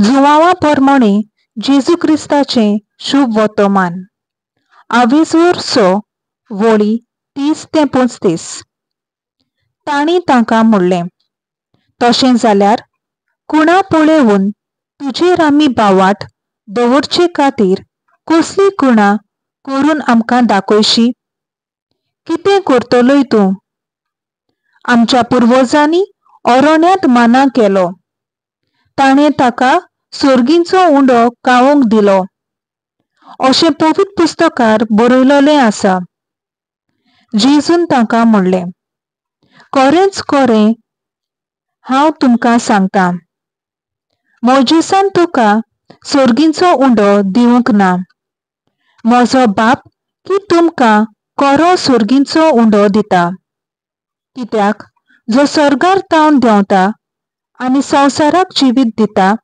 जुवांवा पोरमाणें जेजू क्रिस्ताचें शुभ वर्तमान. आवेजोर स वळी 30 ते 35. तांणी तांकां म्हणलें, तशें जाल्यार कुणा पळोवन तुजेर आमी बावाट दवरचे खातीर कसली कुणा करून आमकां दाखयशी? कितें करतलोय तूं? आमच्या पुर्वजांनी अरण्यांत माना केलो, ताणें ताका सोर्गींचो उंडो खावंक दिलो, अशें पवित्र पुस्तकार बरयलेलें आसा. जेजून तांकां म्हणलें, खरेंच खरें हांव तुमकां सांगता, मोजेसान तुका सोर्गींचो उंडो दिवंक ना. म्हजो बाप की तुमकां खरो सोर्गींचो उंडो दिता. कित्याक जो स्वर्गार तावन देंवता आनी संवसाराक जिवीत दिता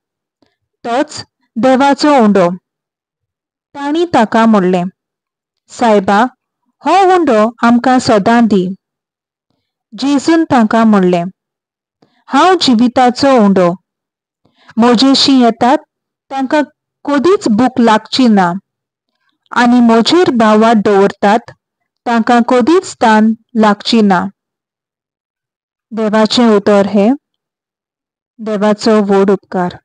तोच देवाचो उंडो. तांणी ताका म्हणलें, सायबा, हो उंडो आमकां सदां दी. जेजून तांकां म्हणलें, हांव जिविताचो उंडो. म्हजेशी येतात तांकां कदीच भूक लागची ना आनी म्हजेर भावार्थ दवरतात तांकां कदीच तान लागची ना. देवाचें उतर हें. देवाचो व्हड उपकार.